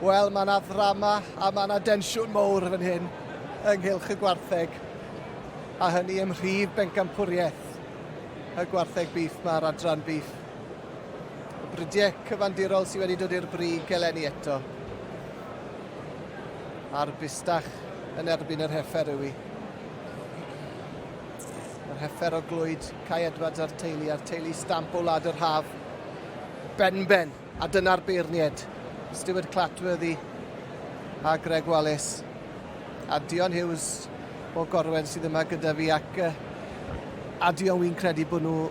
Wel, mae yna ddrama a mae yna densiwn mowr fan hyn ynghylch y gwartheg, a hynny ym mhrif bencampwriaeth y gwartheg bîff mae'r adran bîff. Y brydiau cyfandirol sydd wedi dod i'r brig eleni eto. A'r bustach yn erbyn yr heffer yw i. Yr heffer o glwyd Cai Edwards a'r teulu, a'r teulu stamp o wlad yr haf. Benben! A dyna'r beirniaid, Stuart Clatworthy a Greg Wallace. A Dion Hughes o Gorwen sydd yma gyda fi ac uh, a Dion wy'n credu bod nhw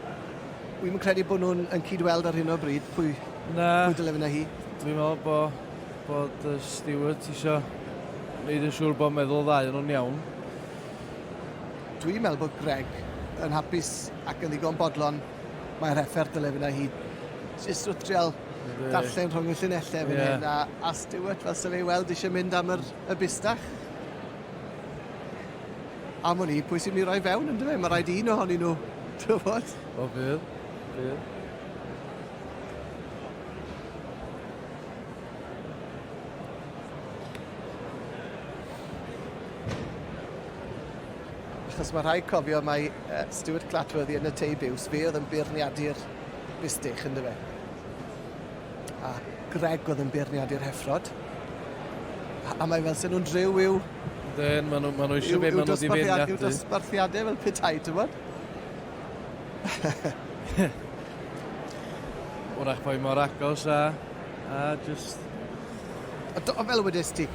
wy'n credu bod nhw'n yn cyd-weld ar hyn o bryd pwy, Na, pwy dyle fynd â hi. Dwi'n meddwl bod, bod Stuart eisiau gwneud yn siŵr bod meddwl ddau yn nhw'n iawn. Dwi'n meddwl bod Greg yn hapus ac yn ddigon bodlon Mae'r heffer dyle fyna hi. Jyst wrth trial darllen rhwng y llinellau fan yeah. hyn. A, a Stuart, fel sy'n ei weld, eisiau mynd am yr, y bustach. Am o'n i, pwy sy'n mynd i roi fewn, ynddo fe? Mae rhaid un ohonyn nhw, ti'n gwybod? O, fydd. Fydd. Achos mae rhaid cofio mai Stuart Clatworthy yn y Tei Biws, fe oedd yn beirniadu'r bustych, ynddo fe? A Greg oedd yn beirniadu'r heffrod. A, a mae fel sy'n nhw'n driw i'w... Ydyn, maen nhw, ma nhw eisiau be maen nhw wedi beirniadu. I'w dosbarthiadau fel petai, ti'n bod? Wrach bod mor agos a, a just... A, do, fel wedys ti,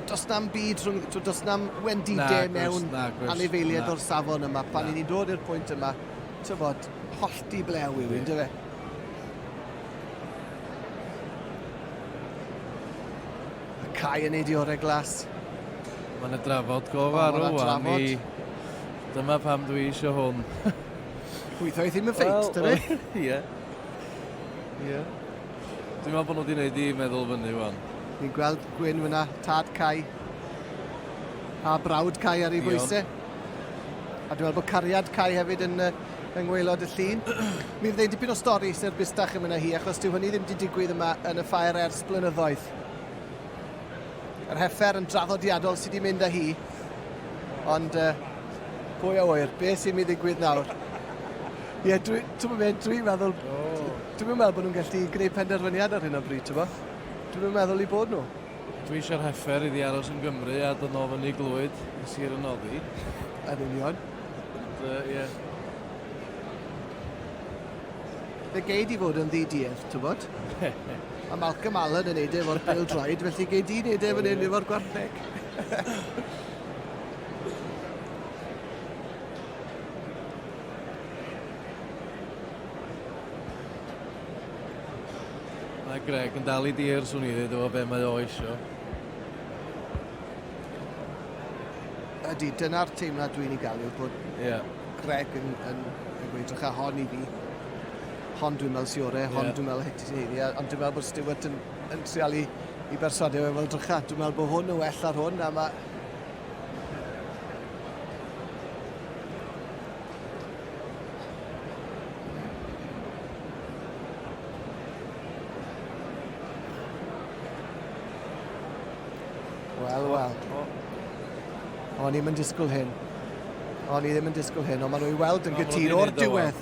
does na'm byd rhwng, does na'm wendidau mewn anifeiliaid o'r safon yma. Pan i ni'n dod i'r pwynt yma, tybod, hollti blew yw un, dyfe? Y cae yn ei orau glas. Mae yna drafod go farw wan i... Dyma pam dwi eisiau hwn. Pwytho i ddim yn ffeit, dyfe? Ie. Ie. Dwi'n meddwl bod nhw wedi gwneud i meddwl fyny wan. Ni'n gweld Gwyn fyna, tad Cai a brawd Cai ar ei bwysau. A dwi'n meddwl bod cariad Cai hefyd yn, yng ngwaelod y llun. Mi fydd ein dipyn o stori sy'r bustach yn mynd â hi, achos dyw hynny ddim wedi digwydd yma yn y ffair ers blynyddoedd. Yr heffer yn draddodiadol sydd wedi mynd â hi, ond uh, pwy a ŵyr, beth sy'n mynd i ddigwydd nawr? Ie, yeah, dwi'n dwi, dwi meddwl, oh. Dwi'm yn meddwl bod nhw'n gallu gwneud penderfyniad ar hyn o bryd, t'bo'? Dwi'm yn meddwl 'u bod nhw. Dwi eisiau'r heffer iddi aros yn Gymru a dod nôl fyny i Glwyd i Sir y Noddi. Yn union. Ond yy ie. Fe gei di fod yn ddi-duedd, t'wbod? Ma' Malcolm Allen yn neud e efo'r pêl-droed, felly gei di neud e fan 'yn efo'r gwartheg. Mae Greg yn dal i dir, swn i ddweud, efo be mae o isio. Ydy, dyna'r teimlad dwi'n ei gael yw bod yeah. Greg yn, yn, yn gweud drycha hon i fi. Hon dwi'n meddwl sy'n orau, hon yeah. dwi'n meddwl hyn ti'n heiddi, ond dwi'n meddwl bod Stuart yn, yn trial i, i berswadio fe fel drycha. Dwi'n meddwl bod hwn yn well ar hwn, a mae Wel, wel. O'n i'm yn disgwyl hyn. O'n i ddim yn disgwyl hyn, ond maen nhw i weld yn gytûn o'r diwedd.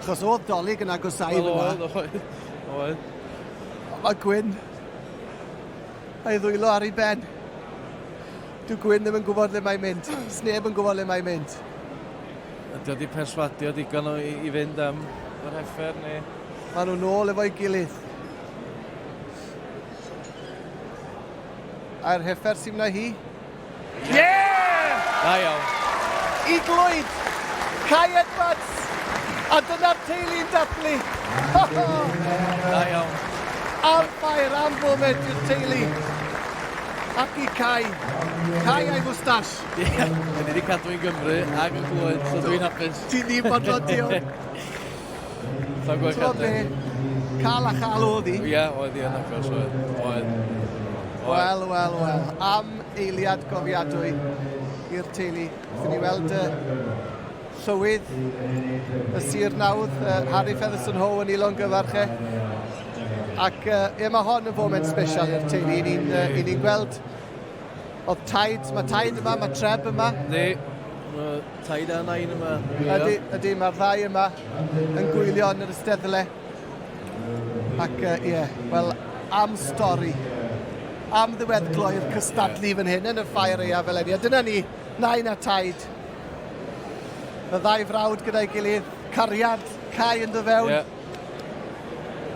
Achos oedd Dolig yn agosau well, fyna. Oedd, oedd, oedd. Mae Gwyn a'i ddwylo ar ei ben. Dyw Gwyn ddim yn gwybod le mae'n mynd. Sneb yn gwybod le mae'n mynd. Ydy o wedi perswadio digon o i, i fynd am yr heffer neu? Maen nhw'n ôl efo'i gilydd. A'r heffer sy'n wna hi? Yeah! Da iawn. I glwyd! Kai Edwards! A dyna'r teulu'n dathlu! Da iawn. Am ffair, am foment i'r teulu. Ac i Kai. Kai a'i fwstash. Ie, yeah, ni wedi cadw i'n Gymru ac yn Clwyd, so dwi'n hapus. Ti'n ddim bodlon, diolch. Sa'n gwybod cadw. Cael a chael oedd hi. Ie, oedd hi yn agos, oedd. Oedd. Wel, wel, wel. Am eiliad gofiadwy i'r teulu. Wrth ni weld y llywydd y sir nawdd, Harry Featherstone Ho yn ei longyfarch e. Ac uh, ie, mae hon yn foment special i'r teulu. I ni'n uh, ni gweld Oedd taid, mae taid yma, mae Treb yma. Yndi, mae taid a nain yma. Ydy, ydy, mae'r ddau yma yn gwylio yn yr ysteddle. Ac ie, uh, yeah, wel, am stori. Am ddiweddglo i'r cystadlu fan hyn yn y ffair aeaf eleni. A dyna ni, nain a taid. Y ddau frawd gyda'i gilydd, cariad, Cai yn dy fewn. Yeah.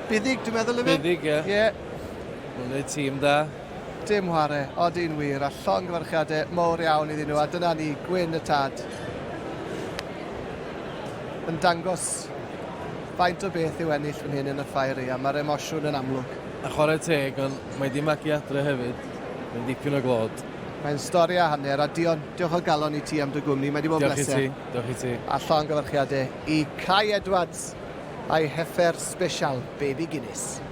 Buddig, dwi'n meddwl, yfe? Buddig, ie. Ie. Yeah. Mae'n gwneud tîm da. Dim whare, odi'n wir, a llongyfarchiadau mowr iawn iddyn nhw, a dyna ni, Gwyn y tad. Yn dangos faint o beth yw ennill fan hyn yn y ffair aeaf, mae'r emosiwn yn amlwg. A chwarae teg, ond mae di magu adre hefyd, mae'n dipyn o glod. Mae'n stori a hanner, a Dion, diolch o galon i ti am dy gwmni, mae di bod yn bleser. Diolch i ti, diolch i ti. A llongyfarchiadau i Kai Edwards a'i heffer sbesial, Baby Guinness.